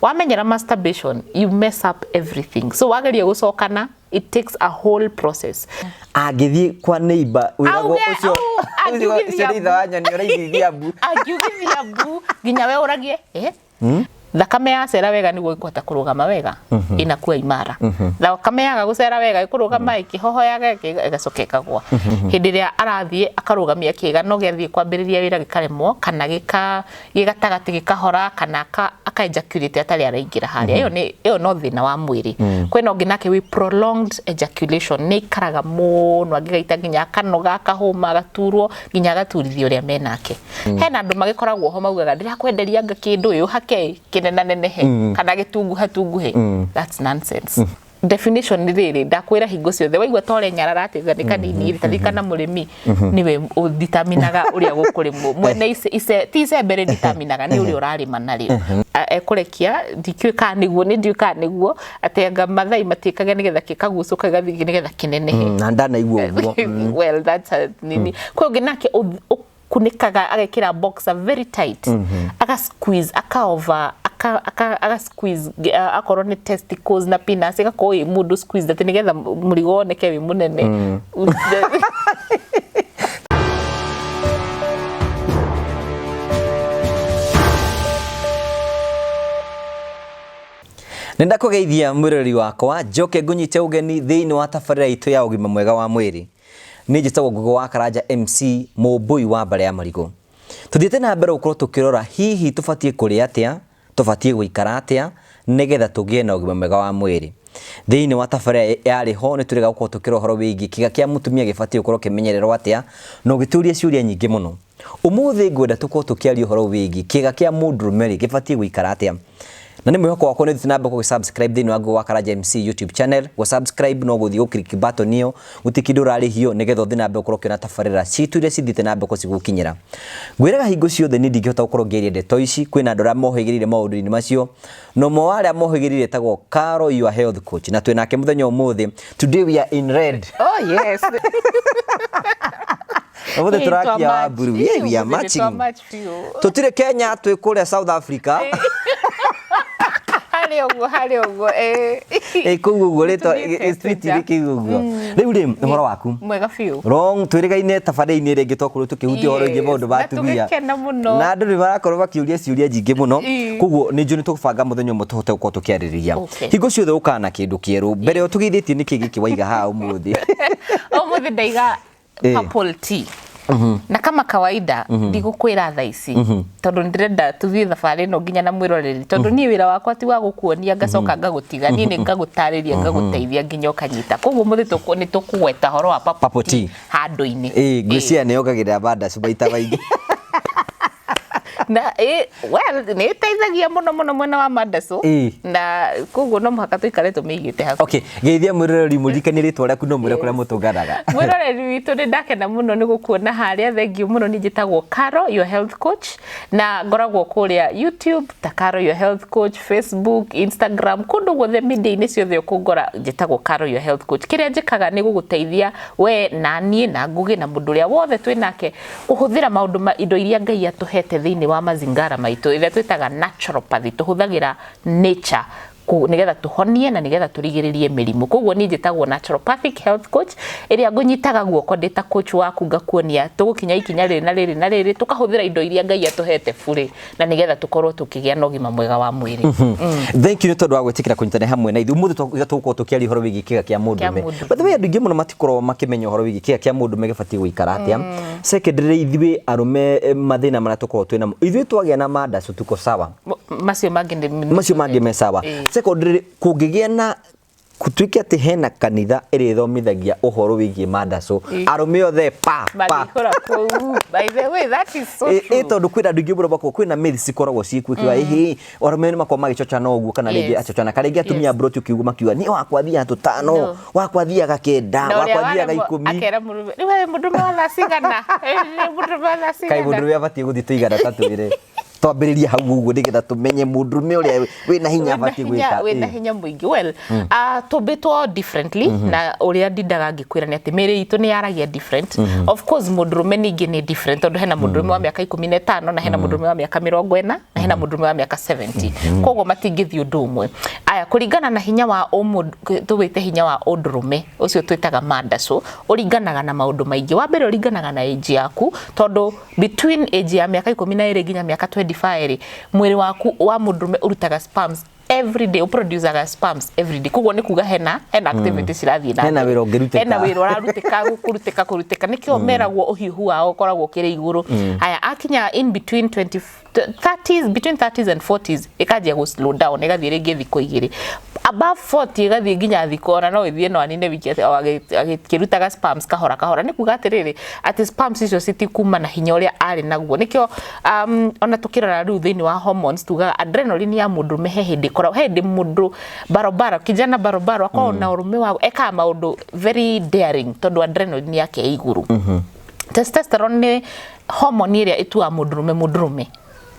Wamenyera masturbation, you mess up everything. So wageria gũcokana, it takes a whole process. Angĩthiĩ kwa neighbor wĩragwo Auge, ũcio au, ũcio angiugithia nĩ ithe wa nyoni ũraigithia mbu. Angiugithia mbu nginya we ũragie eh? Thakame yacera wega nĩguo ĩkũhota kũrũgama wega, inakuwa imara. Thakame yaga gũcera wega ĩkũrũgama ĩkĩhohoyaga, ĩgacoka ĩkagwa. Hĩndĩ ĩrĩa arathiĩ akarũgamia kĩga no gĩathiĩ kwambĩrĩria wĩra gĩkaremwo, kana gĩka gĩ gatagatĩ gĩkahora, kana aka ejaculate atarĩ araingĩra harĩa. Ĩyo nĩ ĩyo no thĩna wa mwĩrĩ. Kwĩna ũngĩ nake wĩ prolonged ejaculation, nĩ aikaraga mũno angĩgaita nginya akanoga, akahũma, agaturwo nginya agaturithia ũrĩa menake. Hena andũ magĩkoragwo ho maugaga ndĩrakwenderia anga kĩndũ ĩ ũhake kĩnenanenehe kana gĩtunguha tunguhe. That's nonsense. Definition nĩ rĩrĩ, ndakwĩra hingo ciothe waigua ta ũrenyarara atĩ nĩ kanini rĩ, taririkana mũrĩmi nĩwe ũditaminaga ũrĩa gũkũrĩmwo. Mwene ice, ti icembe rĩditaminaga, nĩ ũrĩa ũrarĩma narĩo. Ekũrekia, ndikĩũĩ kana nĩguo, nĩ ndiũĩ kana nĩguo, atĩ anga Mathai matiĩkaga nĩgetha gĩkagucũka gĩgathiĩ nĩgetha kĩnenehe. Na ndanaigua ũguo. Well, that's a nini. Kwĩ ũngĩ nake ũkunĩkaga agekĩra boxer very tight, aka squeeze, aka over, aka squeeze, akorwo nĩ testicles na penis ĩgakorwo ĩ mũndũ squeeze atĩ nĩgetha mũrigo woneke wĩ mũnene. Nĩ ndakũgeithia mwĩroreri wakwa, njoke ngũnyite ũgeni thĩinĩ wa tabarĩra itũ ya ũgima mwega wa mwĩrĩ. Niĩ njĩtagwo Ngũgĩ wa Karanja MC Mũmbũi wa Mbare ya Marigũ. Tũthiĩte na mbere gũkorwo tũkĩrora hihi tũbatiĩ kũrĩa atĩa, tũbatiĩ gũikara atĩa nĩgetha tũgĩe na ũgima mwega wa mwĩrĩ. Thĩinĩ wa tabarĩra yarĩ ho nĩ tũrĩga gũkorwo tũkĩrora ũhoro wĩgiĩ kĩga kĩa mũtumia gĩbatiĩ gũkorwo kĩmenyererwo atĩa, na ũgĩtũria ciũria nyingĩ mũno. Ũmũthĩ ngwenda tũkorwo tũkĩaria ũhoro wĩgiĩ kĩga kĩa mũndũrũme rĩ gĩbatiĩ gũikara atĩa. Na nĩ mwĩhoko wakwa nĩ ũthiĩte na mbere gũgĩ subscribe thĩinĩ wa Ngũgĩ wa Karanja MC YouTube channel. Gũ subscribe no gũthiĩ gũ click button ĩyo, gũtirĩ kĩndũ ũrarĩhio nĩgetha ũthiĩ na mbere gũkorwo ũkĩona tabarĩra citũ iria cithiĩte na mbere gũcigũkinyĩra. Ngwĩraga hingo ciothe niĩ ndingĩhota gũkorwo ngĩaria ndeto ici, kwĩna andũ arĩa mohĩgĩrĩire maũndũ-inĩ macio, na ũmwe wa arĩa mohĩgĩrĩire etagwo Carol your health coach, na twĩ nake mũthenya ũmũthĩ. Today we are in red. Oh yes. Ũmũthĩ tũrakia wa blue. Yeah, we are matching. Tũtirĩ Kenya, twĩ kũrĩa South Africa. Harĩ ũguo, harĩ ũguo. Ĩ kũu ũguo rĩtwa street rĩ kĩu ũguo. Rĩu rĩ ũhoro waku? Mwega biũ. Wrong, twĩrĩgaine tabarĩra-inĩ ĩrĩa ĩngĩ twakorwo tũkĩhutia ũhoro wĩgiĩ maũndũ ma atumia. Na tũgĩkena mũno. Na andũ nĩ marakorwo makĩũria ciũria nyingĩ mũno. Koguo nĩ njũĩ nĩ tũgũbanga mũthenya ũmwe tũhote gũkorwo tũkĩarĩrĩria. Hingo ciothe ũkaga na kĩndũ kĩerũ. Mbere ĩyo tũgeithĩtie nĩkĩ gĩkĩ waiga haha ũmũthĩ? Ũmũthĩ ndaiga purple tea. Na kama kawaida ndigũkwĩra thaa ici tondũ ndĩrenda tũthiĩ thabarĩ ĩno nginya na mwĩroreri, tondũ niĩ wĩra wakwa ti wa gũkuonia ngacoka ngagũtiga, niĩ nĩ ngagũtarĩria ngagũteithia nginya ũkanyita. Koguo mũthĩ nĩ tũkũgweta ũhoro wa purple tea handũ-inĩ. Ĩĩ, ngwĩciria nĩ yongagĩrĩra mandacu maita maingĩ. Na well, nĩ ĩteithagia mũno mũno mwena wa mandacu, na koguo no mũhaka tũikare tũmĩigĩte hakuhĩ. Okay, geithia mwĩroreri, mũririkanie rĩtwa rĩaku no mwĩre kũrĩa mũtũnganaga. Mwĩroreri witũ, nĩ ndakena mũno nĩ gũkuona harĩa, thengiũ mũno. Niĩ njĩtagwo Caro your health coach, na ngoragwo kũrĩa YouTube ta Caro your health coach, Facebook, Instagram, kũndũ guothe media-inĩ ciothe ũkũngora njĩtagwo Caro your health coach. Kĩrĩa njĩkaga nĩ gũgũteithia we na niĩ na Ngũgĩ na mũndũ ũrĩa wothe twĩ nake kũhũthĩra maũndũ ma indo iria Ngai atũhete thĩinĩ wa mazingara maitũ, ĩrĩa twĩtaga naturopathy. Tũhũthagĩra nature nĩgetha tũhonie na nĩgetha tũrigĩrĩrie mĩrimũ. Koguo niĩ njĩtagwo naturopathic health coach, ĩrĩa ngũnyitaga guoko ndĩ ta coach waku, ngakuonia tũgũkinya ikinya rĩrĩ na rĩrĩ na rĩrĩ, tũkahũthĩra indo iria Ngai atũhete burĩ, na nĩgetha tũkorwo tũkĩgĩa na ũgima mwega wa mwĩrĩ. Thank you nĩ tondũ wa gwĩtĩkĩra kũnyitanĩra hamwe na ithuĩ ũmũthĩ. Tũgũkorwo tũkĩaria ũhoro wĩgiĩ kĩga kĩa mũndũrũme. By the way, andũ aingĩ mũno matikoragwo makĩmenya ũhoro wĩgiĩ kĩga kĩa mũndũrũme gĩbatiĩ gũikara atĩa. Secondary, ithuĩ arũme, mathĩna marĩa tũkoragwo twĩ namo, ithuĩ twagĩa na mandacu tuko sawa. Macio mangĩ nĩ macio mangĩ me sawa. Secondary, kũngĩgĩa na gũtuĩke atĩ hena kanitha ĩrĩa ĩthomithagia ũhoro wĩgiĩ mandacu, arũme othe pa pa Mangĩihũra kũu. By the way, that is so true. Ĩ tondũ kwĩna andũ aingĩ mũno makoragwo kwĩna myths cikoragwo ciĩkuo ikiuga ĩhĩ arũme nĩ makoragwo magĩcochana ũguo, kana rĩngĩ acochana, kana rĩngĩ atumia mburoti ũkiuga makiuga niĩ wakwa athiaga tũtano, No. wakwa athiaga kenda, Na ũrĩa wakwa athiaga waremwo 10. Akera mũrũme, rĩu we mũndũrũme wa thaa cigana? Mũndũrũme wa thaa Kaĩ cigana? mũndũrũme abatiĩ gũthiĩ tũigana ta twĩrĩ? Twambĩrĩrie hau ũguo nĩgetha tũmenye mũndũrũme ũrĩa wĩna hinya wĩna abatiĩ hinya gwĩka. Wĩna hinya mũingĩ. Well, tũmbĩtwo differently, na ũrĩa ndindaga ngĩkwĩra nĩ atĩ mĩĩrĩ itũ nĩ yaragia different. Of course mũndũrũme ningĩ nĩ different, tondũ hena mũndũrũme wa mĩaka 15 na hena mũndũrũme wa mĩaka 40 na hena mũndũrũme wa mĩaka 70, koguo matingĩthiĩ ũndũ ũmwe. Aya, kũringana na hinya wa ũmũndũ, tũwĩte hinya wa ũndũrũme ũcio twĩtaga mandaco, ũringanaga na maũndũ maingĩ. Wa mbere, ũringanaga na age yaku, tondũ between age ya mĩaka 12 nginya mĩaka 25 rĩ, mwĩrĩ waku wa mũndũrũme ũrutaga sperms every day, ũproducaga sperms every day. Koguo nĩ kuga hena activity cirathiĩ na Hena mbere. wĩra ũngĩrutĩka. Hena wĩra ũrarutĩka, kũrutĩka, nĩkĩo meragwo ũhiũhu wao ũkoragwo ũkĩrĩ igũrũ. Haya, akinya in between 20 30s, between 30s and 40s, ĩkanjia gũ slow down, ĩgathiĩ rĩngĩ thikũ 2. Above 40 ĩgathiĩ nginya thikũ, ona no ĩthiĩ, no anine wiki o agĩkĩrutaga sperms kahora kahora. Nĩ kuga atĩrĩrĩ, atĩ sperms icio citikuma na hinya ũrĩa arĩ naguo. Nĩkĩo ona tũkĩrora rĩu thĩinĩ wa hormones, tugaga adrenaline ya mũndũrũme he hĩndĩ ĩkoragwo, he hĩndĩ mũndũ barobaro, kijana barobaro, akoragwo na ũrũme wa ekaga maũndũ very daring, tondũ adrenaline yake ĩ igũrũ. Testosterone nĩ hormone ĩrĩa ĩtuaga mũndũrũme mũndũrũme,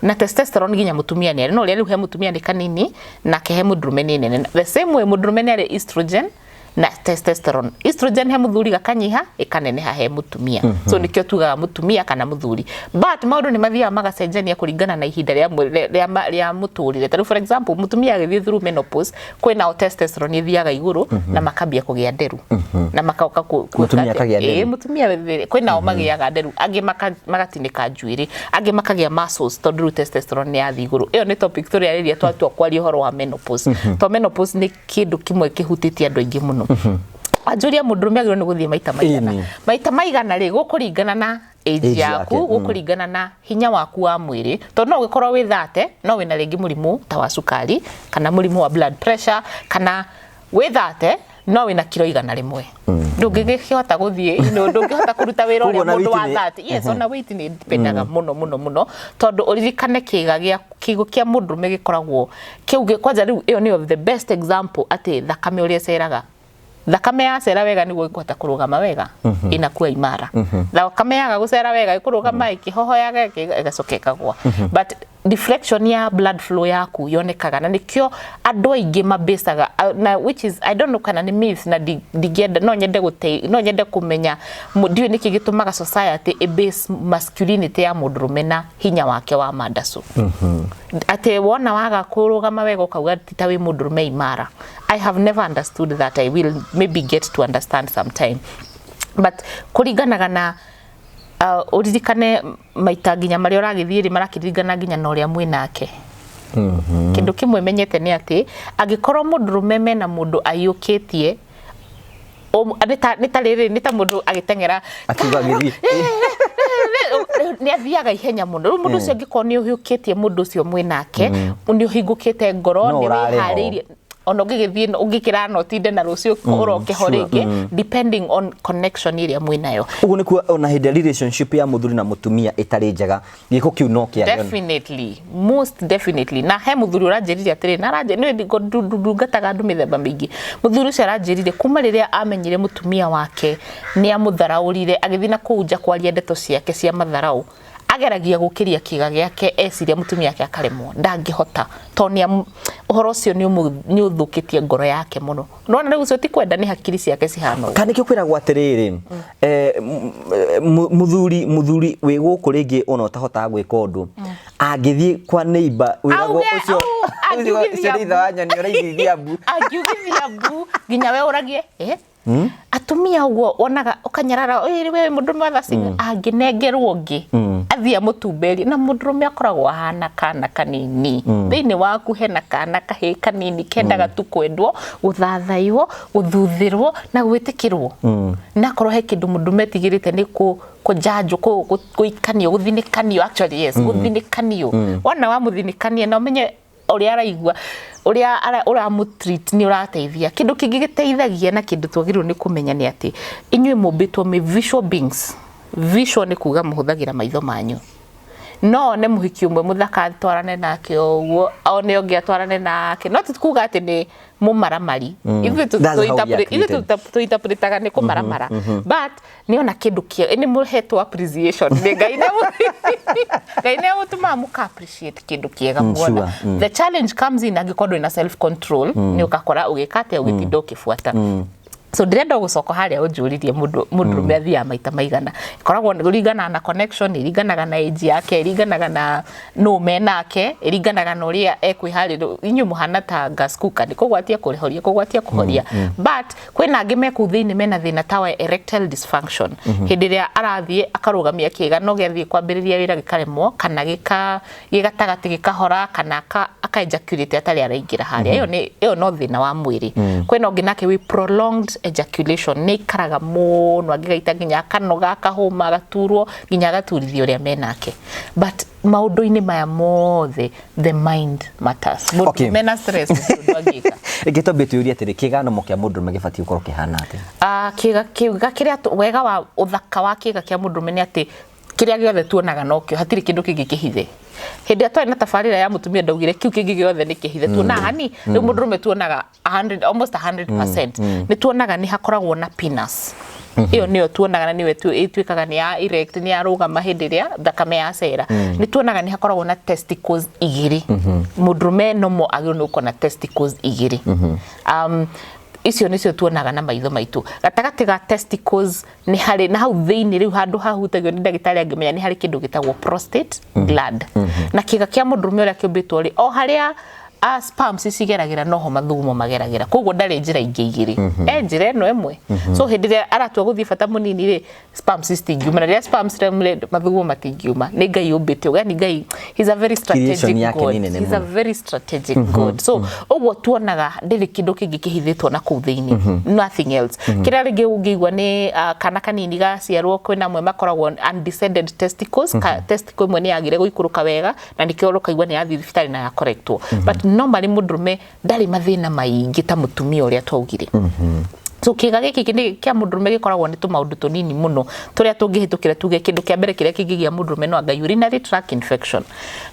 na testosterone nginya mũtumia nĩ arĩ, no ũrĩa rĩu he mũtumia nĩ kanini, nake he mũndũrũme nĩ nene. The same way mũndũrũme nĩ arĩ estrogen na testosterone. Estrogen he mũthuri gakanyiha, ĩkaneneha he mũtumia. So nĩkĩo tugaga mũtumia kana mũthuri, but maũndũ nĩ mathiaga magacenjania kũringana na ihinda rĩa rĩa mũtũrĩre. Ta rĩu, for example, mũtumia agĩthiĩ through menopause, kwĩna o testosterone ĩthiaga igũrũ na makambia kũgĩa nderu na makoka Mũtumia akagĩa nderu. Ĩĩ, mũtumia kwĩnao magĩaga nderu, angĩ magatinĩka njuĩrĩ, angĩ makagĩa muscles, tondũ rĩu testosterone nĩ yathiĩ igũrũ. Ĩyo nĩ topic tũrĩarĩria twatua kwaria ũhoro wa menopause, to menopause nĩ kĩndũ kĩmwe kĩhutĩtie andũ aingĩ mũno. Wanjũria mũndũrũme agĩrĩirwo nĩ gũthiĩ maita maigana? Maita maigana rĩ, gũkũringana na age age yaku, yake. Gũkũringana na hinya waku wa mwĩrĩ, tondũ no ũgĩkorwo wĩ 30 no wĩna rĩngĩ mũrimũ ta wa cukari kana mũrimũ wa blood pressure, kana wĩ 30 no wĩna kiro 100, ndũngĩgĩkĩhota gũthiĩ, ndũngĩhota kũruta wĩra Koguo ũrĩa ona mũndũ wa weight 30. Yes, ona weight nĩ dependaga mũno mũno mũno, tondũ ũririkane kĩga gĩa kĩgo kĩa mũndũrũme gĩkoragwo kĩu kwanja rĩu ĩyo nĩyo the best example, atĩ thakame ũrĩa ĩceraga. Thakame yacera wega nĩguo ĩkũhota kũrũgama wega, ĩnakuwa imara. Thakame yaga gũcera wega, ĩkũrũgama ĩkĩhohoyaga, ĩgacoka ĩkagwa. But deflection ya blood flow yaku yonekaga, na nĩkĩo andũ aingĩ mabecaga na which is, I don't know kana nĩ myth, na ndingĩenda, no nyende gũte, no nyende kũmenya ndiũĩ nĩkĩ gĩtũmaga society ĩ base masculinity ya mũndũrũme na hinya wake wa mandacu, atĩ wona waga kũrũgama wega ũkauga ti ta wĩ mũndũrũme imara. I have never understood that. I will maybe get to understand sometime, but kũringanaga na ũririkane maita nginya marĩa ũragĩthiĩ rĩ, marakĩringana nginya na ũrĩa mwĩ nake. Kĩndũ kĩmwe menyete nĩ atĩ angĩkorwo mũndũrũme mena mũndũ aiyũkĩtie, nĩ ta rĩrĩ, nĩ ta mũndũ agĩteng'era Akiuga agĩthiĩ. Nĩ athiaga ihenya mũno. Rĩu mũndũ ũcio angĩkorwo nĩ ũhiũkĩtie mũndũ ũcio mwĩ nake, nĩ ũhingũkĩte ngoro, No nĩ ũrarĩ ho. wĩharĩirie, ona ũngĩgĩthiĩ ũngĩkĩra no ũtinde na rũciũ ũroke ho rĩngĩ, depending on connection ĩrĩa mwĩ nayo. Ũguo nĩ kuo ona hĩndĩ ya relationship ya mũthuri na mũtumia ĩtarĩ njega, gĩko kĩu no kĩage. Definitely, most definitely. Na he mũthuri ũranjĩrire atĩrĩ, na aranjĩ nĩ ndungataga andũ mĩthemba mĩingĩ. Mũthuri ũcio aranjĩrire kuma rĩrĩa amenyire mũtumia wake nĩ amũtharaũrire, agĩthiĩ na kũu nja kwaria ndeto ciake cia matharaũ, ageragia gũkĩria kĩga gĩake, eciria mũtumia wake akaremwo, ndangĩhota, tondũ ũhoro ũcio nĩ ũthũkĩtie ngoro yake mũno. Nona rĩu ũcio ti kwenda, nĩ hakiri ciake cihana ũguo. Kana nĩkĩo kwĩragwo atĩrĩrĩ, mũthuri wĩ gũkũ rĩngĩ ona ũtahotaga gwĩka ũndũ, angĩthiĩ kwa neighbor wĩragwo Auge, ũcio au, ũcio angiugithia ũcio nĩ ithe wa nyoni ũraigithia mbu. Angiugithia mbu nginya we ũragie, eh? Atumia ũguo wonaga ũkanyarara, "Ĩ, we mũndũrũme wa thaci angĩnengerwo ũngĩ athiĩ amũtumberie." Na mũndũrũme akoragwo ahana kana kanini. Thĩinĩ waku hena kana kahĩĩ kanini kendaga tu kwendwo, gũthathaiwo, gũthuthĩrwo na gwĩtĩkĩrwo. Na akorwo he kĩndũ mũndũrũme etigĩrĩte nĩ kũjanjwo, gũikanio, gũthinĩkanio. Actually, yes, gũthinĩkanio. Wona wamũthinĩkania na ũmenye ũrĩa araigua, ũrĩa ũramũtreat, nĩ ũrateithia. Kĩndũ kĩngĩ gĩteithagia na kĩndũ twagĩrĩirwo nĩ kũmenya nĩ atĩ inyuĩ mũmbĩtwo mĩ visual beings. Visual nĩ kuga mũhũthagĩra maitho manyu. No one mũhiki ũmwe mũthaka atwarane nake o ũguo, one ũngĩ atwarane nake, no ti kuga atĩ nĩ mũmaramari. Ithuĩ That's how we are ithuĩ created. tũinterpretaga nĩ kũmaramara, but nĩ ona kĩndũ kĩa nĩ mũhetwo appreciation nĩ Ngai, nĩ Ngai nĩ agũtũmaga mũka appreciate kĩndũ kĩega muona. Sure. The challenge comes in angĩkorwo ndũrĩ na self control, nĩ ũgakora ũgĩka atĩa, ũgĩtinda ũkĩbuata. So ndĩrenda gũcoka harĩa ũnjũririe mũndũ mũndũrũme athiaga maita maigana. Ĩkoragwo ĩringanaga na connection, ĩringanaga na age yake, ĩringanaga na nũ menake, ĩringanaga na ũrĩa ekwĩharĩrĩa. Inyuĩ mũhana ta gas cooker, nĩ kũgwatia kũhoria, kũgwatia kũhoria. But kwĩna angĩ me kũu thĩinĩ mena thĩna ta wa erectile dysfunction, hĩndĩ ĩrĩa arathiĩ akarũgamia kĩga no gĩathiĩ kwambĩrĩria wĩra gĩkaremwo, kana gĩka gĩ gatagatĩ gĩkahora, kana aka ejaculate atarĩ araingĩra harĩa. Ĩyo nĩ ĩyo no thĩna wa mwĩrĩ. Kwĩna ũngĩ nake wĩ prolonged ejaculation, nĩ aikaraga mũno angĩgaita nginya akanoga, akahũma, agaturwo nginya agaturithia ũrĩa menake. But maũndũ-inĩ maya mothe, the mind matters. Mũndũ mena stress gũtirĩ ũndũ angĩka. Reke twambie twĩyũrie atĩrĩ, kĩganomo kĩa mũndũrũme gĩbatiĩ gũkorwo kĩhana atĩa? Ah, kĩga kĩrĩa wega wa ũthaka wa kĩga kĩa mũndũrũme nĩ atĩ kĩrĩa gĩothe tuonaga nokĩo, hatirĩ kĩndũ kĩngĩ kĩhithe. Hĩndĩ ĩrĩa twarĩ na tabarĩra ya mũtumia ndaugire kĩu kĩngĩ gĩothe nĩ kĩhithe, tuonaga hani rĩu mũndũrũme tuonaga 100, almost 100%. Nĩ tuonaga nĩ hakoragwo na penis. Ĩyo nĩyo tuonaga na nĩyo ĩtuĩkaga nĩ ya erect, nĩ yarũgama hĩndĩ ĩrĩa thakame yacera. Nĩ tuonaga nĩ hakoragwo na testicles igĩrĩ. Mũndũrũme nomo agĩrĩirwo nĩ gũkorwo na testicles igĩrĩ. Icio nĩcio tuonaga na maitho maitũ. Gatagatĩ ga testicles nĩ harĩ na hau thĩinĩ rĩu handũ hahutagio nĩ ndagĩtarĩ angĩmenya nĩ harĩ kĩndũ gĩtagwo prostate gland. Na kĩga kĩa mũndũrũme ũrĩa kĩũmbĩtwo rĩ, o harĩa sperms cigeragĩra noho mathugumo mageragĩra, koguo ndarĩ njĩra ingĩ igĩrĩ, e njĩra ĩno ĩmwe. So hĩndĩ ĩrĩa aratua gũthiĩ bata mũnini rĩ, sperms citingiuma, na rĩrĩa sperms rĩ, mathugumo matingiuma. Nĩ Ngai ũmbĩte ũguo, yani Ngai, he's a very strategic Creation yake God. nĩ nene He's a mũno. very strategic God. So ũguo tuonaga ndĩrĩ kĩndũ kĩngĩ kĩhithĩtwo na kũu thĩinĩ, nothing else. Kĩrĩa rĩngĩ ũngĩigua nĩ kana kanini gaciarwo, kwĩna amwe makoragwo undescended testicles, testicle ĩmwe nĩ yagire gũikũrũka wega na nĩkĩo ũkaigua nĩ yathiĩ thibitarĩ na yakorektwo. But normally mũndũrũme ndarĩ mathĩna maingĩ ta mũtumia ũrĩa twaugire. So kĩga gĩkĩ nĩ kĩa mũndũrũme gĩkoragwo nĩ tũmaũndũ tũnini mũno tũrĩa tũngĩhĩtũkĩra. Tuge kĩndũ kĩa mbere kĩrĩa kĩngĩgĩa mũndũrũme no anga urinary tract infection.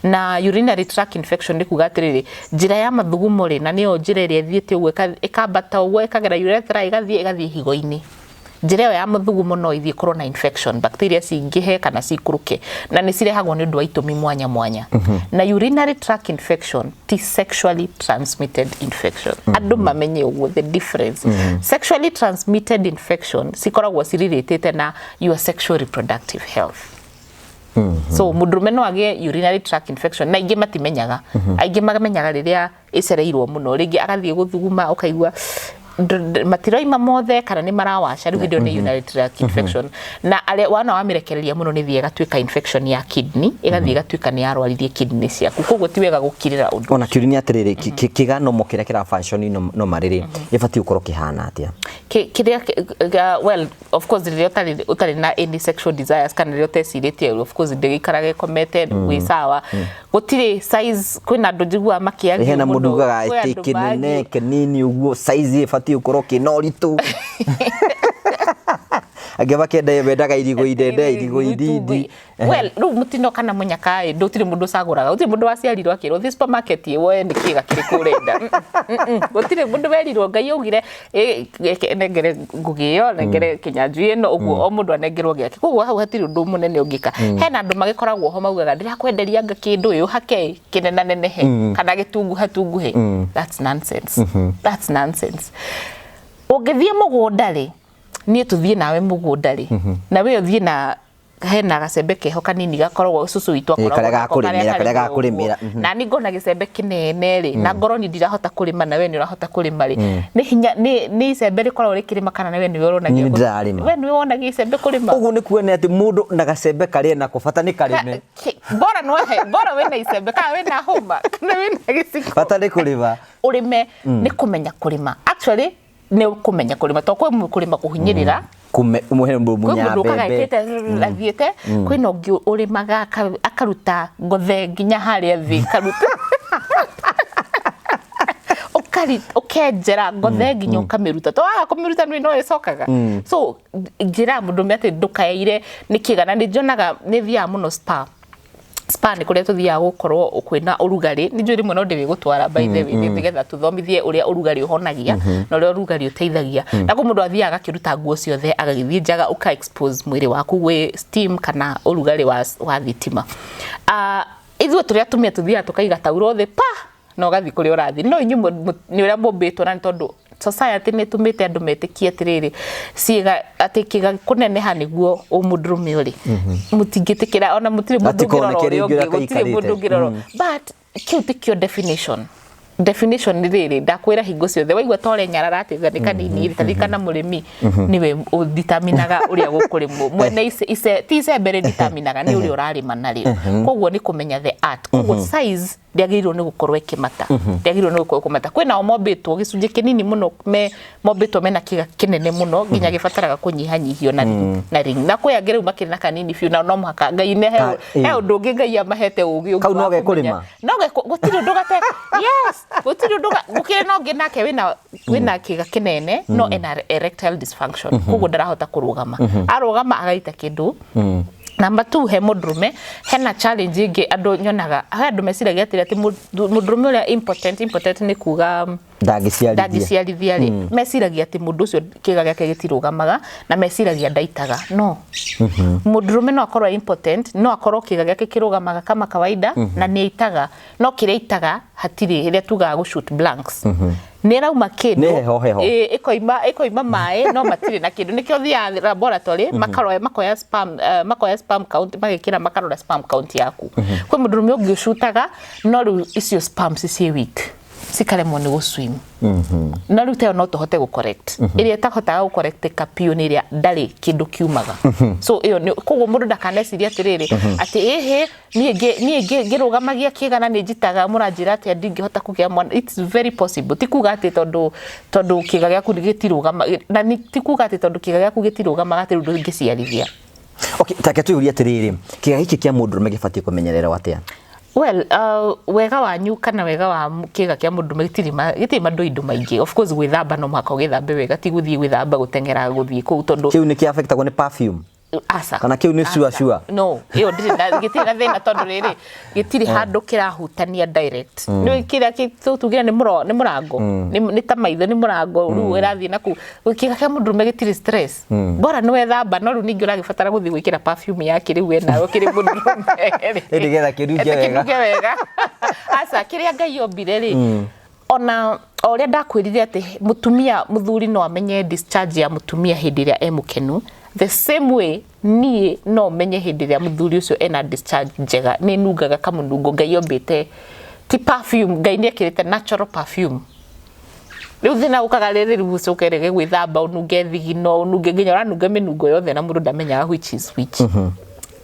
Na urinary tract infection nĩ kuga atĩrĩrĩ, njĩra ya mathugumo rĩ, na nĩyo njĩra ĩrĩa ĩthiĩte ũguo ĩkambata ũguo ĩkagera urethra ĩgathiĩ higo-inĩ. Njĩra ĩyo ya mathugumo no ithiĩ ĩkorwo na infection, bacteria cingĩhe kana cikũrũke, na nĩ cirehagwo nĩ ũndũ wa itũmi mwanya mwanya. Na urinary tract infection ti sexually transmitted infection. Andũ mamenye ũguo, the difference. Sexually transmitted infection cikoragwo cirĩrĩtĩte na your sexual reproductive health. So mũndũrũme no agĩe urinary tract infection na aingĩ matimenyaga. Aingĩ mamenyaga rĩrĩa ĩcereirwo mũno, rĩngĩ agathiĩ gũthuguma ũkaigua matiroima mothe kana nĩ marawaca, rĩu hĩndĩ ĩyo nĩ urinary tract infection. Na arĩa wana wamĩrekereria mũno nĩ thiĩ ĩgatuĩka infection ya kidney, ĩgathiĩ ĩgatuĩka nĩ yarwaririe kidney ciaku, koguo ti wega gũkirĩra ũndũ. Ona kĩũria nĩ atĩrĩrĩ, kĩganomo kĩrĩa kĩra function normal rĩ, gĩbatiĩ gũkorwo kĩhana atĩa? Kĩrĩa well, of course rĩrĩa ũtarĩ na any sexual desires kana rĩrĩa ũtecirĩtie, of course ndĩgĩikaraga ĩkomete wĩ sawa, gũtirĩ size. Kwĩna andũ njiguaga makĩario Hena mũndũ mũno, ugaga kwĩ atĩ andũ kĩnene mangĩ. kĩnini ũguo, size ĩbatiĩ gũkorwo kĩna ũritũ, angĩ makenda wendaga irigũ inene, irigũ inini. Well, rĩu mũtino kana mũnyaka ĩ, gũtirĩ mũndũ ũcagũraga, gũtirĩ mũndũ waciarirwo akĩrwo thiĩ supermarket ĩ woe nĩ kĩga kĩrĩkũ ũrenda. Gũtirĩ mũndũ werirwo Ngai augire reke nengere ngũgĩ ĩyo, nengere kĩnyanjui ĩno, ũguo o mũndũ anengerwo gĩake, koguo hau hatirĩ ũndũ mũnene ũngĩka. Hena andũ magĩkoragwo ho maugaga ndĩrakwenderia anga kĩndũ ĩ ũhake kĩnenanenehe kana gĩtunguha tunguhe. That's nonsense, that's nonsense. Ũngĩthiĩ mũgũnda rĩ, niĩ tũthiĩ nawe mũgũnda rĩ, na we ũthiĩ na hena gacembe keho kanini gakoragwo cucu witũ akoragwo karĩa nako, ga kũrĩmĩra, karĩa karĩmagwo ga kũrĩmĩra, ũguo. Na niĩ ngona gĩcembe kĩnene rĩ, na ngorwo niĩ ndirahota kũrĩma na we nĩ ũrahota kũrĩma rĩ, nĩ hinya nĩ icembe rĩkoragwo rĩkĩrĩma kana we nĩwe ũronagia Niĩ ndĩrarĩma. We nĩwe wonagia icembe kũrĩma. Ũguo nĩ kuona atĩ mũndũ na gacembe karĩa nako bata nĩ karĩme. Bora nĩwahe, bora wĩna icembe kana wĩna hũma kana wĩna gĩciko, bata nĩ kũrĩma. Ũrĩme. Nĩ kũmenya kũrĩma, actually nĩ kũmenya kũrĩma, to kwĩ kũrĩma kũhinyĩrĩra. Kume muhe Kwĩ munya mũndũ ũkaga mbembe. ekĩte athiĩte, kwĩna ũngĩ ũrĩmaga akaruta ngothe nginya harĩa thĩ, karuta ũkenjera ngothe nginya ũkamĩruta, to waga kũmĩruta nĩ no ĩcokaga. So njĩraga mũndũ ũmwe atĩ ndũkaeire nĩ kĩga, na nĩ njonaga nĩ thiaga mũno spa. Spa nĩ kũrĩa tũthiaga gũkorwo kwĩna ũrugarĩ. Nĩ njũĩ rĩmwe no ndĩrĩgũtwara, by the way, nĩgetha tũthomithie ũrĩa ũrugarĩ ũhonagia na ũrĩa ũrugarĩ ũteithagia. Na kũ mũndũ athiaga agakĩruta nguo ciothe, agagĩthiĩ njaga, ũka expose mwĩrĩ waku gwĩ steam kana ũrugarĩ wa thitima. Ah, ithuĩ tũrĩ atumia tũthiaga tũkaiga tauro thĩ pa na ũgathiĩ kũrĩa ũrathiĩ. No inyuĩ nĩ ũrĩa mũmbĩtwo, na nĩ tondũ society nĩ ĩtũmĩte andũ metĩkie atĩrĩrĩ, ciĩga atĩ kĩga kũneneha nĩguo ũmũndũrũme ũrĩ, mũtingĩtĩkĩra ona mũtirĩ mũndũ Atikoneke ũngĩrora ũrĩa rĩngĩ ũrĩa ũngĩ, gũtirĩ kaikarĩte. mũndũ ũngĩrora. But kĩu tikĩo definition. Definition nĩ rĩrĩ ndakwĩra, hingo ciothe waigua ta ũrenyarara atĩ nĩ kanini rĩ, taririkana mũrĩmi nĩwe ũditaminaga ũrĩa gũkũrĩmwo mwene ice, ti icembe rĩditaminaga, nĩ ũrĩa ũrarĩma narĩo. Koguo nĩ kũmenya the art. Koguo size ndĩagĩrĩirwo nĩ gũkorwo ĩkĩmata, ndĩagĩrĩirwo nĩ gũkorwo ĩkĩmata. Kwĩna o mombĩtwo gĩcunjĩ kĩnini mũno me mombĩtwo mena kĩga kĩnene mũno nginya gĩbataraga kũnyihanyihio na ring, na ring. Na kwĩ angĩ rĩu makĩrĩ na kanini biũ, na no mũhaka Ngai nĩ he ũndũ ũngĩ Ngai amahete ũgĩ ũngĩ Kau no wa kũmenya. gekũrĩma? No gũtirĩ ũndũ gate, yes, gũtirĩ ũndũ gũkĩrĩ na ũngĩ nake wĩna kĩga kĩnene no ena erectile dysfunction, koguo ndarahota kũrũgama, arũgama agaita kĩndũ. Number two, he mũndũrũme hena challenge ĩngĩ andũ nyonaga. He andũ meciragia atĩrĩ, atĩ mũndũrũme ũrĩa impotent, impotent nĩ kuga ndangĩciarithia. Ndangĩciarithia rĩ, meciragia atĩ mũndũ ũcio kĩga gĩake gĩtirũgamaga na meciragia ndaitaga. No mũndũrũme no akorwo impotent, no akorwo kĩga gĩake kĩrũgamaga kama kawaida na nĩ aitaga, no kĩrĩa aitaga hatirĩ ĩrĩa tugaga gũ shoot blanks, nĩ ĩrauma kĩndũ. Nĩ heho heho. Ĩ, ĩkoima maĩ no matirĩ na kĩndũ. Nĩkĩo thiaga laboratory makarora, makoya sperm, makoya sperm count, magekĩra, makarora sperm count yaku. Kwĩ mũndũrũme ũngĩ ũcutaga, no rĩu icio sperms ciĩ weak, cikaremwo nĩ gũswim. Na rĩu ta ĩyo no tũhote gũ correct. Ĩrĩa ĩtahotaga gũ correct biũ nĩ ĩrĩa ndarĩ kĩndũ kiumaga. So ĩyo nĩ koguo mũndũ ndakanecirie atĩrĩrĩ, atĩ ĩhĩ, niĩ ngĩrũgamagia kĩga na nĩ njitaga, mũranjĩra atĩa ndingĩhota kũgĩa mwana? It's very possible. Ti kuga atĩ tondũ kĩga gĩaku gĩtirũgama, na ti kuga atĩ tondũ kĩga gĩaku gĩtirũgamaga atĩ rĩu ndũngĩciarithia. Okay, take twĩyũrie atĩrĩrĩ, kĩga gĩkĩ kĩa mũndũrũme gĩbatiĩ kũmenyererwo atĩa? Well, wega wanyu kana wega wa kĩga kĩa mũndũrũme gĩtirĩ mandoindo maingĩ. Of course gwĩthamba no mũhaka ũgĩthambe wega, ti gũthiĩ gwĩthamba gũteng'era gũthiĩ kũu tondũ Kĩu nĩ kĩafectagwo nĩ perfume? Aca. Kana kĩu nĩ sure Aca. sure? No, ĩyo ndĩrĩ na, gĩtirĩ na thĩna, tondũ rĩrĩ gĩtirĩ handũ kĩrahutania direct. Nĩ kĩrĩa tugire nĩ mũrango, nĩ ta maitho, nĩ mũrango rĩu ĩrathiĩ na kũu. Kĩga kĩa mũndũrũme gĩtirĩ stress, bora nĩ wethamba. No rĩu ningĩ ũragĩbatara gũthiĩ gwĩkĩra perfume ya kĩrĩu we nawe kĩrĩ mũndũrũme. Ĩ, nĩgetha kĩnunge wega. Kĩnunge wega. Aca, kĩrĩa Ngai ombire rĩ, ona o ũrĩa ndakwĩrire atĩ mũtumia, mũthuri no amenye discharge ya mũtumia hĩndĩ ĩrĩa e mũkenu, the same way niĩ no menye hĩndĩ ĩrĩa mũthuri ũcio ena discharge njega. Nĩ nungaga kamũnungo Ngai ombĩte, ti perfume, Ngai nĩ ekĩrĩte natural perfume. Rĩu thĩna ũkaga rĩrĩ, rĩu ũcoke rĩge gwĩthamba, ũnunge thigino, ũnunge nginya ũranunga mĩnungo yothe na mũndũ ndamenyaga which is which.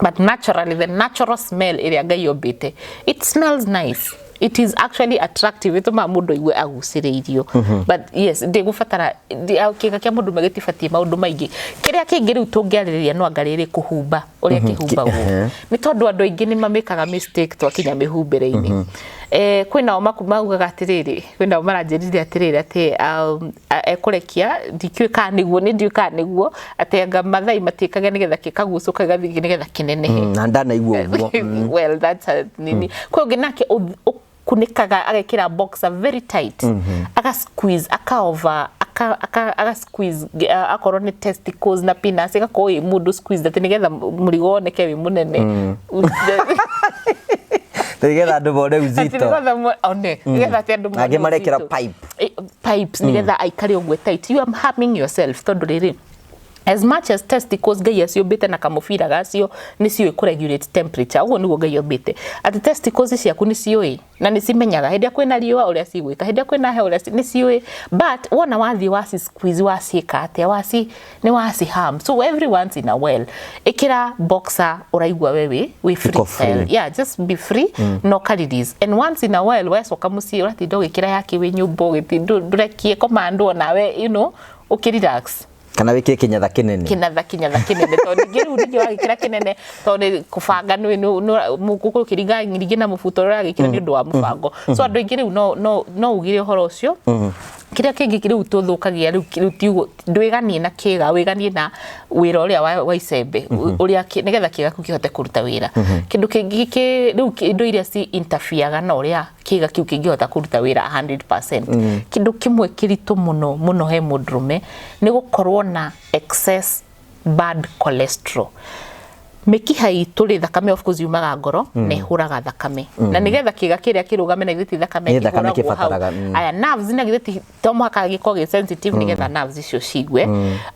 But naturally, the natural smell ĩrĩa Ngai ombĩte, it smells nice, it is actually attractive, ĩtũmaga mũndũ aigue agucĩrĩirio. But yes, ndĩgũbatara kĩga kĩa mũndũ gĩtibatiĩ maũndũ maingĩ. Kĩrĩa kĩngĩ rĩu tũngĩarĩrĩria no anga rĩrĩ kũhumba, ũrĩa kĩhumbagwo, nĩ tondũ andũ aingĩ nĩ mamĩkaga mistake twakinya mĩhumbĩre-inĩ. Kwĩnao maugaga atĩrĩrĩ, kwĩnao maranjĩrire atĩrĩrĩ, atĩ ekũrekia, ndikĩũĩ kana nĩguo, nĩ ndiũĩ kana nĩguo, atĩ anga Mathai matiĩkaga nĩgetha gĩkagucũka gĩgathiĩ nĩgetha kĩnenehe. Na ndanaigua ũguo. Well, that's a nini. Kwĩ ũngĩ nake ũkunĩkaga, agekĩra boxer very tight, aka squeeze, aka over, aka squeeze, akorwo nĩ testicles na penis ĩgakorwo ĩ mũndũ squeeze, atĩ nĩgetha mũrigo woneke wĩ mũnene. Nĩgetha andũ mone Atĩ uzito. Nĩgetha one, nĩgetha atĩ andũ mone Angĩ marekĩra uzito. Pipe. Pipes nĩgetha aikare ũguo tight. You are harming yourself, tondũ rĩrĩ, as much as testicles Ngai aciũmbĩte na kamũbira gacio nĩ ciũĩ kũregulate temperature, ũguo nĩguo Ngai ombĩte atĩ testicles ciaku nĩ ciũĩ na nĩ cimenyaga hĩndĩ ĩrĩa kwĩna riũa ũrĩa cigwĩka, hĩndĩ ĩrĩa kwĩna heho ũrĩa nĩ ciũĩ. But wona wathiĩ waci squeeze, waciĩka atĩa, waci nĩ waci harm. So every once in a while ĩkĩra boxer ũraigua we wĩ Iko freestyle. Free. Yeah, just be free, no ka release. And once in a while wecoka mũciĩ, ũratinda ũgĩkĩra yake wĩ nyũmba, ũgĩtinda ndũrekie command onawe, ũkĩ relax. Kana wĩkĩre kĩnyatha kĩnene. Kĩnatha kĩnene, tondũ ningĩ rĩu ningĩ wagĩkĩra kĩnene, tondũ nĩ kũbanga nĩ gũkĩringa ningĩ na mũbuto ũrĩa ũragĩkĩra nĩ ũndũ wa mũbango. So andũ aingĩ rĩu no ugire ũhoro ũcio. Kĩrĩa kĩngĩ rĩu tũthũkagia rĩu tiugo ndwĩganie na kĩga, wĩganie na wĩra ũrĩa wa icembe ũrĩa nĩgetha kĩga kĩu kĩhote kũruta wĩra. Kĩndũ kĩngĩ rĩu indo iria ci interferega na ũrĩa kĩga kĩu kĩngĩhota kũruta wĩra 100%. Kĩndũ kĩmwe kĩritũ mũno mũno he mũndũrũme nĩ gũkorwo na excess bad cholesterol. Mĩkiha itũ rĩ, thakame of course yumaga ngoro na ĩhũraga thakame, na nĩgetha kĩga kĩrĩa kĩrũgame, na githĩ ti thakame Nĩ thakame ĩhũragwo hau? Kĩbataraga. Aya, nerves, na githĩ ti to mũhaka gĩkorwo gĩ sensitive nĩgetha nerves icio cigue?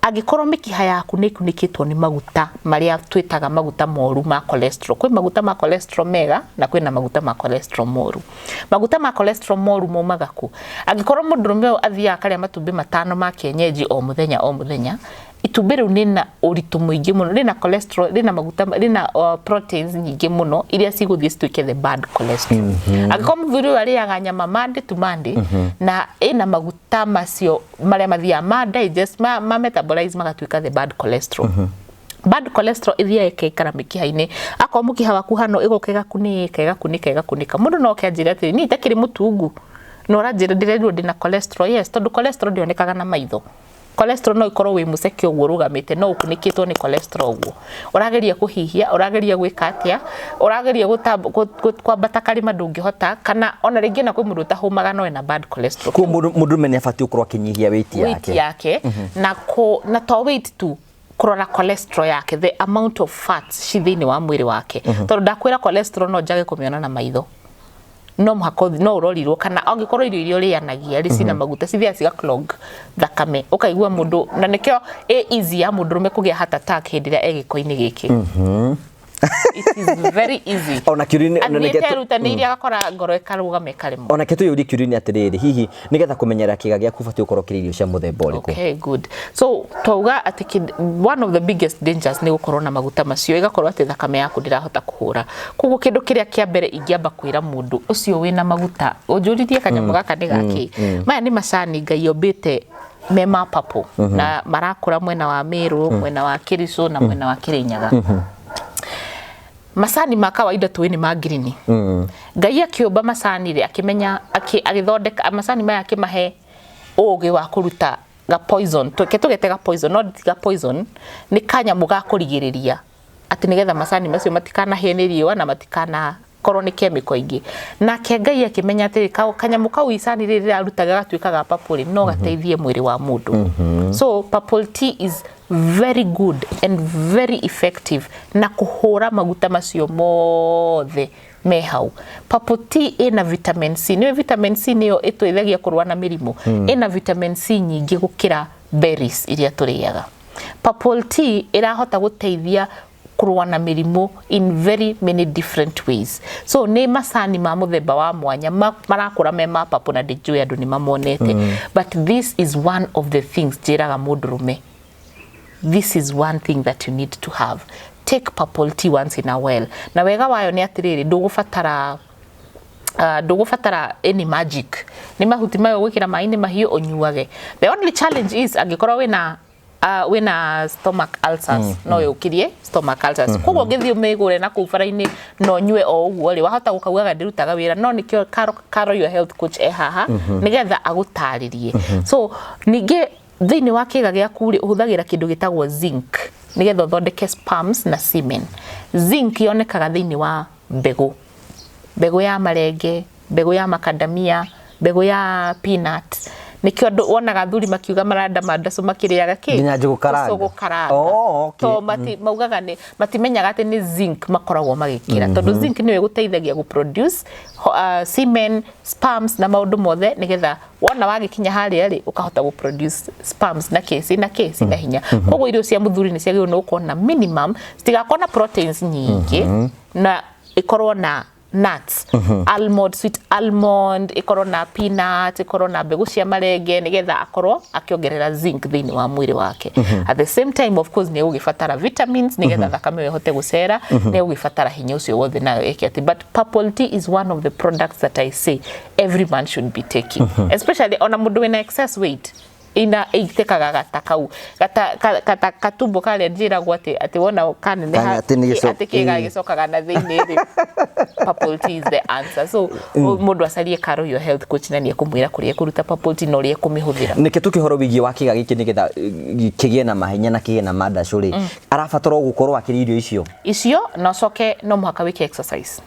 Angĩkorwo mĩkiha yaku nĩ ĩkunĩkĩtwo nĩ maguta marĩa twĩtaga maguta moru ma cholesterol, kwĩ maguta ma cholesterol mega na kwĩna maguta ma cholesterol moru. Maguta ma cholesterol moru maumaga kũ? Angĩkorwo mũndũrũme ũyũ athiaga akarĩa matumbĩ 5 ma kienyeji o mũthenya o mũthenya, itumbĩ rĩu rĩna ũritũ mũingĩ mũno, rĩna cholesterol, rĩna maguta, rĩna proteins nyingĩ mũno iria cigũthiĩ cituĩke the bad cholesterol. Angĩkorwo mũthuri ũyũ arĩaga nyama Monday to Monday na ĩna maguta macio marĩa mathiaga ma digest, ma metabolize, magatuĩka the bad cholesterol. Bad cholesterol ĩthiaga ĩkaikara mĩkiha-inĩ. Akorwo mũkiha waku hano, ĩgoka ĩgakunĩka, ĩgakunĩka, ĩgakunĩka. Mũndũ no oke anjĩre atĩrĩ, "Niĩ itakĩrĩ mũtungu na ũranjĩra ndĩrerirwo ndĩna cholesterol?" Yes, tondũ cholesterol ndĩonekaga na maitho. Cholesterol no ikorwo wĩ mũceke ũguo ũrũgamĩte, no ũkunĩkĩtwo nĩ cholesterol ũguo. Ũrageria kũhihia, ũrageria gwĩka atĩa, ũrageria kwambata karĩma, ndũngĩhota. Kana ona rĩngĩ na kwĩ mũndũ ũtahũmaga no ena bad cholesterol. Koguo mũndũrũme nĩ abatiĩ gũkorwo akĩnyihia weight weight yake. Yake na to weight tu, kũrora cholesterol yake, the amount of fats ci thĩinĩ wa mwĩrĩ wake, tondũ ndakwĩra cholesterol no njage kũmĩona na maitho, no mũhaka no ũrorirwo kana angĩkorwo irio iria ũrĩanagia rĩ cina maguta, cithiaga ciga clog thakame, ũkaigua mũndũ, na nĩkĩo ĩ easy ya mũndũrũme kũgĩa heart attack hĩndĩ ĩrĩa e gĩko-inĩ gĩkĩ. It is very easy. Ona kĩũria Athiĩte erutanĩirie, agakora ngoro ĩkarũgama, ĩkaremwo. Ona ke tũyũrie kĩũria-inĩ atĩrĩrĩ, hihi nĩgetha kũmenyerera kĩga gĩaku ũbatiĩ gũkorwo ũkĩrĩa irio cia mũthemba ũrĩkũ? Okay, good. So twauga atĩ one of the biggest dangers nĩ gũkorwo na maguta macio, ĩgakorwo atĩ thakame yaku ndĩrahota kũhũra. Koguo kĩndũ kĩrĩa kĩa mbere ingĩamba kwĩra mũndũ ũcio wĩna maguta, ũnjũririe kanyamũ gaka nĩ gakĩ? Maya nĩ macani Ngai ombĩte me ma purple, na marakũra mwena wa Meru, mwena wa Kericho na mwena wa Kirinyaga. Macani ma kawaida tũĩ nĩ ma green. Ngai akĩũmba macani rĩ, akĩmenya agĩthondeka macani maya, akĩmahe ũgĩ wa kũruta ga poison, tuke tũgete ga poison, no ti ga poison, nĩ kanyamũ ga kũrigĩrĩria atĩ nĩgetha macani macio matikanahĩe nĩ riũa na matikana korwo nĩ chemical ingĩ. Nake Ngai akĩmenya atĩrĩ, kanyamũ kau icani rĩrĩ rĩraruta gagatuĩka ga purple rĩ, no gateithie mwĩrĩ wa mũndũ. So purple tea is very good and very effective na kũhũra maguta macio mothe me hau. Purple tea ĩna vitamin C. Nĩyo vitamin C nĩyo ĩtũteithagia kũrũa na mĩrimũ. Ĩna vitamin C nyingĩ gũkĩra berries iria tũrĩaga. Purple tea ĩrahota gũteithia kũrũa na mĩrimũ in very many different ways. So nĩ macani ma mũthemba wa mwanya marakũra me ma purple, na ndĩnjũĩ andũ nĩ mamonete, but this is one of the things njĩraga mũndũrũme, this is one thing that you need to have. Take purple tea once in a while. Na wega wayo nĩ atĩrĩrĩ, ndũgũbatara any magic. Nĩ mahuti mayo gwĩkĩra maĩ-inĩ mahiũ ũnyuage. The only challenge is angĩkorwo wĩna stomach ulcers, no yũkirie stomach ulcers. Koguo ũngĩthiĩ ũmĩgũre na kũu bara-inĩ na ũnyue o ũguo rĩ, wahota gũkaugaga ndĩrutaga wĩra, no nĩkĩo Caro, your health coach, e haha nĩgetha agũtarĩrie. So ningĩ thĩinĩ wa kĩga gĩaku rĩ, ũhũthagĩra kĩndũ gĩtagwo zinc nĩgetha ũthondeke sperms na semen. Zinc yonekaga thĩinĩ wa mbegũ, mbegũ ya marenge, mbegũ ya macadamia, mbegũ ya peanut. Nĩkĩo andũ wonaga athuri makiuga maranda mandacu makĩrĩaga kĩ? Nginya njũgũ karanga. Tũcũgũ karanga. Oh, okay. To maugaga nĩ matimenyaga atĩ nĩ zinc makoragwo magĩkĩra, tondũ zinc nĩyo ĩgũteithagia gũ produce semen, sperms na maũndũ mothe, nĩgetha wona wagĩkinya harĩa rĩ, ũkahota gũ produce sperms na kĩ cina kĩ cina hinya. Koguo irio cia mũthuri nĩ ciagĩrĩirwo nĩ gũkorwo na minimum, citigakorwo na proteins nyingĩ, na ĩkorwo na nuts, almond, sweet almond, ĩkorwo na peanut, ĩkorwo na mbegũ cia marenge, nĩgetha akorwo akĩongerera zinc thĩinĩ wa mwĩrĩ wake. At the same time, of course, nĩ egũgĩbatara vitamins nĩgetha thakame ĩyo ĩhote gũcera, nĩ egũgĩbatara hinya ũcio wothe nayo ĩke atĩ. But purple tea is one of the products that I say every man should be taking, especially ona mũndũ wĩna excess weight. Ina itĩkaga gata kau gata kata katumbo karĩa njĩragwo atĩ wona kaneneha Atĩ nĩ atĩ kĩga gĩcokaga na thĩinĩ rĩ, purple tea is the answer. So mũndũ acarie Caro your health coach na nĩ ekũmwĩra kũrĩa ekũruta purple tea na ũrĩa ekũmĩhũthĩra. Nĩkĩ tũkĩhoro wĩgiĩ wa kĩga gĩkĩ nĩgetha kĩgĩe na mahenya na kĩgĩe na mandacũ rĩ, arabatara gũkorwo akĩrĩa irio icio? Icio, na ũcoke no mũhaka wĩke exercise.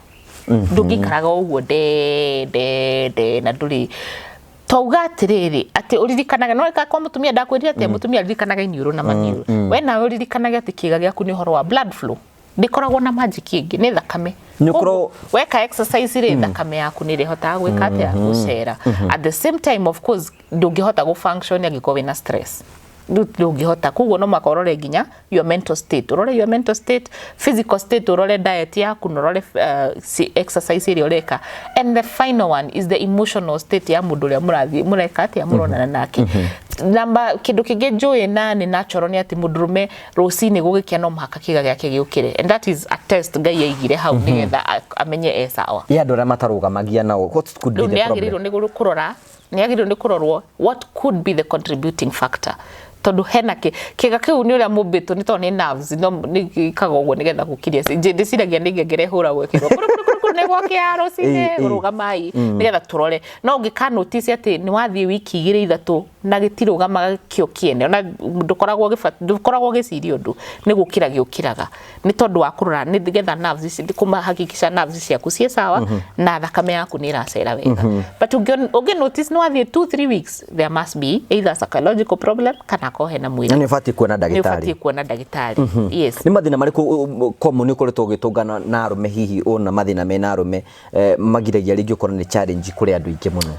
Ndũngĩikaraga ũguo nde nde nde na ndũrĩ twauga atĩrĩrĩ atĩ ũririkanage no ĩka kwa mũtumia ndakwĩrire atĩ mũtumia aririkanaga iniũrũ na maniũrũ. We nawe ũririkanage atĩ kĩga gĩaku nĩ ũhoro wa blood flow, ndĩkoragwo na magic ĩngĩ, nĩ thakame. Nĩ Koguo, weka exercise rĩ, thakame yaku nĩ ĩrĩhotaga gwĩka atĩa? Gũcera. At the same time, of course, ndũngĩhota gũ function angĩkorwo wĩna stress. Ndũngĩhota. Koguo no mũhaka ũrore nginya your mental state, ũrore your mental state, physical state, ũrore diet yaku na ũrore exercise ĩrĩa ũreka. And the final one is the emotional state ya mũndũ ũrĩa mũrathiĩ mũreka atĩa, mũronana nake. Namba kĩndũ kĩngĩ njũĩ na nĩ natural nĩ atĩ mũndũrũme rũcinĩ gũgĩkĩa no mũhaka kĩga gĩake gĩũkĩre, and that is a test Ngai aigire hau nĩgetha amenye e sawa. Ya andũ arĩa matarũgamagia nao, what could be Rĩu the nĩ problem? agĩrĩirwo nĩ kũrora, nĩ agĩrĩirwo nĩ kũrorwo what could be the contributing factor, tondũ hena kĩga kĩu nĩ ũrĩa mũmbĩtwo nĩ tondũ nĩ nerves no nĩ gĩkaga ũguo nĩgetha gũkiria. Ndĩciragia nĩ ngengere ĩhũragwo ĩkĩrwo kuru kuru kuru kuru nĩ gwakĩa rũcinĩ, rũgamai nĩgetha tũrore. No ũngĩka notice atĩ nĩ wathiĩ wiki 2 3 na gĩtirũgamaga kĩo kĩene, ona ndũkoragwo ũgĩciria ũndũ, nĩ gũkĩra gĩũkĩraga nĩ tondũ wa kũrora nĩgetha nerves ici kũmahakikisha nerves ciaku ciĩ sawa na thakame yaku nĩ ĩracera wega. But ũngĩ notice nĩ wathiĩ 2 3 weeks, there must be either psychological problem kana akorwo hena mwĩrĩ. Na nĩ ũbatiĩ kuona Nĩ ndagĩtarĩ. ũbatiĩ kuona ndagĩtarĩ, yes. Nĩ mathĩna marĩkũ common ũkoretwo ũgĩtũngana na arũme, hihi ona mathĩna mena arũme magiragia rĩngĩ ũkorwo nĩ challenge kũrĩ andũ aingĩ mũno?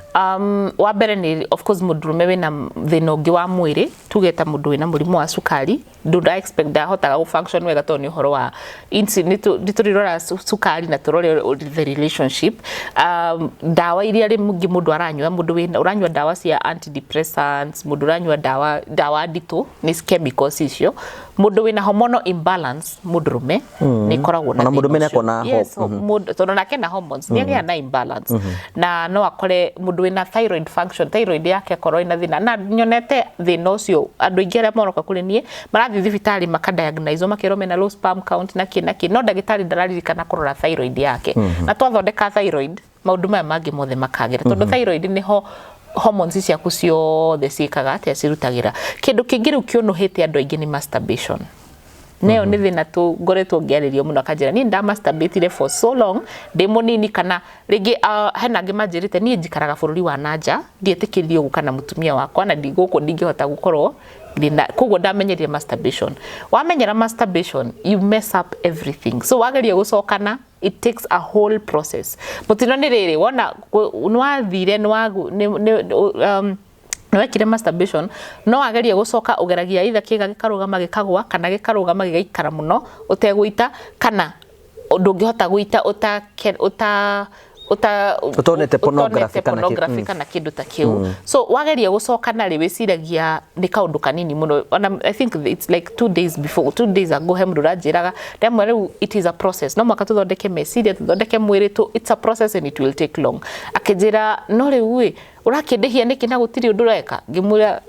Wa mbere nĩ of course mũndũrũme wĩna thĩna ũngĩ wa mwĩrĩ, tuge ta mũndũ wĩna mũrimũ wa cukari, ndũra expect ndahotaga gũ function wega tondũ nĩ ũhoro wa insulin. Nĩ tũrĩrora cukari na tũrore the relationship. Ndawa iria rĩngĩ mũndũ aranyua, mũndũ wĩna ũranyua ndawa cia antidepressants, mũndũ ũranyua ndawa nditũ nĩ chemicals icio, mũndũ wĩna hormonal imbalance, mũndũrũme nĩ ĩkoragwo na Ona thĩna mũndũrũme ũcio. nĩakoragwo na Yes, tondũ nake na hormones nĩ agĩaga na imbalance na no akore mũndũ wĩna thyroid function, thyroid yake akorwo ĩna thĩna. Na nyonete thĩna ũcio andũ aingĩ arĩa maroka kũrĩ niĩ marathiĩ thibitarĩ makadiagnose, makerwo mena low sperm count na kĩ na kĩ, no ndagĩtarĩ ndararirikana kũrora thyroid yake. Na twathondeka thyroid, maũndũ maya mangĩ mothe makagĩra, tondũ thyroid nĩho hormones ciaku ciothe ciĩkaga atĩa, cirutagĩra. Kĩndũ kĩngĩ rĩu kĩũnũhĩte andũ aingĩ nĩ masturbation. Nayo nĩ thĩna ngoretwo ngĩarĩrio mũno, akanjĩra niĩ ndamasturbate for so long ndĩ mũnini, kana rĩngĩ hena angĩ manjĩrĩte niĩ njikaraga bũrũri wa nanja, ndietĩkĩririo gũka na mũtumia wakwa na ndi gũkũ ndingĩhota gũkorwo ndĩna, koguo ndamenyerire masturbation. Wamenyera masturbation, you mess up everything. So wageria gũcokana, it takes a whole process. Mũtino nĩ rĩrĩ wona nĩ wathire nĩ wekire masturbation, no wageria gũcoka ũgeragia either kĩga gĩkarũgama gĩkagwa kana gĩkarũgama gĩgaikara mũno ũtegũita, kana ndũngĩhota gũita ũta ũta Ũtonete pornography kana pornography kana kĩndũ ta kĩu. So wageria gũcoka na rĩ, wĩciragia nĩ kaũndũ kanini mũno. Ona I think it's like 2 days before, 2 days ago, he mũndũ ũranjĩraga ndamwĩra rĩu it is a process, no mũhaka tũthondeke meciria, tũthondeke mwĩrĩ tu, it's a process and it will take long. Akĩnjĩra no rĩu ĩ ũrakĩndĩhia nĩkĩ na gũtirĩ ũndũ ũreka? Ngĩmwĩra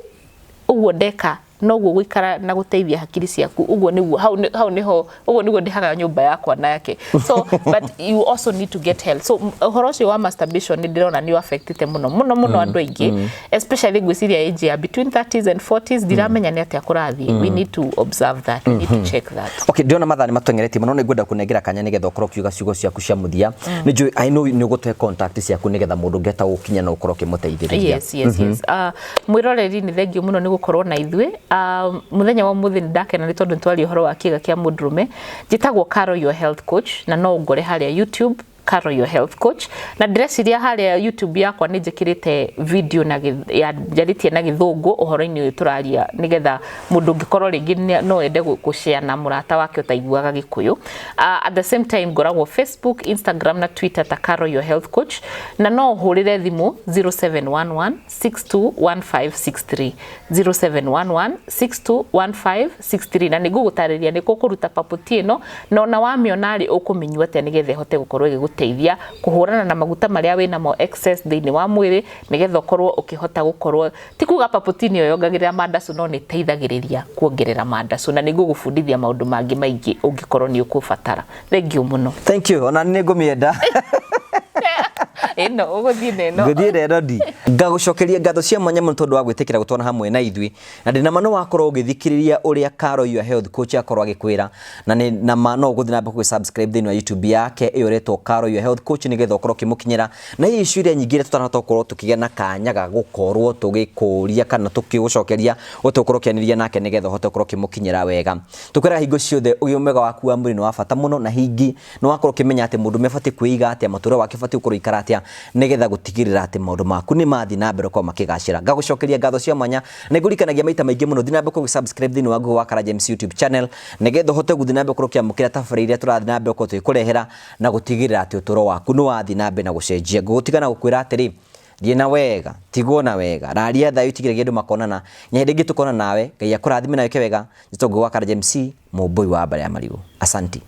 ũguo ndeka noguo gũikara na gũteithia hakiri ciaku, ũguo nĩguo hau nĩho ũguo nĩguo ndĩhaga nyũmba yakwa nake. So but you also need to get help. So ũhoro ũcio wa masturbation nĩ ndĩrona nĩ affectĩte mũno mũno mũno andũ aingĩ, especially ngwĩciria age ya between 30s and 40s. Ndiramenya nĩ atĩa kũrathiĩ. We need to observe that, we need to check that. Okay, ndĩrona mathaa nĩ matũng'eretie mũno, nĩ ngwenda kũnengera kanya nĩgetha ũkorwo ũkiuga ciugo ciaku cia mũthia. Nĩ njũĩ, I know nĩ ũgũtũhe contact ciaku nĩgetha mũndũ ũngĩhota gũkinya na ũkorwo ũkĩmũteithĩrĩria. Yes. Mwĩroreri, nĩ thengiũ mũno nĩ gũkorwo na ithuĩ mũthenya wa ũmũthĩ. Nĩ ndakena nĩ tondũ nĩ twaria ũhoro wa kĩga kĩa mũndũrũme. Njĩtagwo Caro your health coach, na no ũngore harĩa YouTube, Caro your health coach. Na ndĩreciria harĩa YouTube yakwa nĩ njĩkĩrĩte video na ya njarĩtie na gĩthũngũ ũhoro-inĩ ũyũ tũraria, nĩgetha mũndũ ũngĩkorwo rĩngĩ no ende gũshare na mũrata wake ũtaiguaga Gĩkũyũ. At the same time, ngoragwo Facebook, Instagram na Twitter ta Caro your health coach, na no ũhũrĩre thimũ 0711 621563, 0711 621563, na nĩ ngũgũtarĩria nĩ kũkũruta purple tea ĩno, na ona wamĩona rĩ, ũkũmĩnyua atĩa nĩgetha ĩhote gũkorwo ĩgĩgũteithia. ĩgũgũteithia kũhũrana na maguta marĩa wĩnamo excess thĩinĩ wa mwĩrĩ, nĩgetha ũkorwo ũkĩhota gũkorwo, ti kuga purple tea nĩyo yongagĩrĩra mandacu, no nĩ ĩteithagĩrĩria kuongerera mandacu, na nĩ ngũgũbundithia maũndũ mangĩ maingĩ ũngĩkorwo nĩ ũkũbatara. Thengiũ mũno. Thank you, ona nĩ ngũmĩenda. Ĩno ũgũthiĩ na ĩno. Ngũthiĩ na ĩno ndi. Ngagũcokeria ngatho cia mwanya mũno tondũ wa gwĩtĩkĩra gũtwana hamwe na ithuĩ, na ndĩna ma nĩ wakorwo ũgĩthikĩrĩria ũrĩa Caro your health coach akorwo agĩkwĩra, na nĩ na ma no ũgũthiĩ na mbere gũgĩ subscribe thĩinĩ wa YouTube yake ĩyo ĩretwo Caro your health coach, nĩgetha ũkorwo ũkĩmũkinyĩra na hihi ciũria nyingĩ iria tũtanahota gũkorwo tũkĩgĩa na kanya ga gũkorwo tũgĩkũria kana tũkĩgũcokeria, ũtũkorwo ũkĩanĩria nake nĩgetha ũhote gũkorwo ũkĩmũkinyĩra wega. Tũkwĩraga hingo ciothe ũgima mwega waku wa mwĩrĩ nĩ wa bata mũno, na hingi nĩ wakorwo ũkĩmenya atĩ mũndũ ũmwe abatiĩ kwĩiga atĩa, mũtũrĩre wake ũbatiĩ gũkorwo ũikara atĩa, nĩgetha gũtigĩrĩra atĩ maũndũ maku nĩ mathiĩ na mbere gũkorwo makĩgacĩra. Ngagũcokeria ngatho cia mwanya, nĩ ngũririkanagia maita maingĩ mũno thiĩ na mbere gũkorwo ũgĩ-subscribe thĩinĩ wa Google wa Karanja MC YouTube channel, nĩgetha ũhote gũthiĩ na mbere gũkorwo ũkĩamũkĩra tabarĩra iria tũrathiĩ na mbere gũkorwo tũgĩkũrehera, na gũtigĩrĩra atĩ ũtũro waku nĩ wathiĩ na mbere na gũcenjia. Ngũgũtiga na gũkwĩra atĩrĩ, thiĩ na wega, tigwo na wega, raria thayũ, itigĩrĩria andũ makonana, na hĩndĩ ĩngĩ tũkonana nawe. Ngai akũrathime na wĩke wega. Njĩtagwo Ngugi wa Karanja MC, mũmbũi wa mbarĩ ya marigũ. Asanti.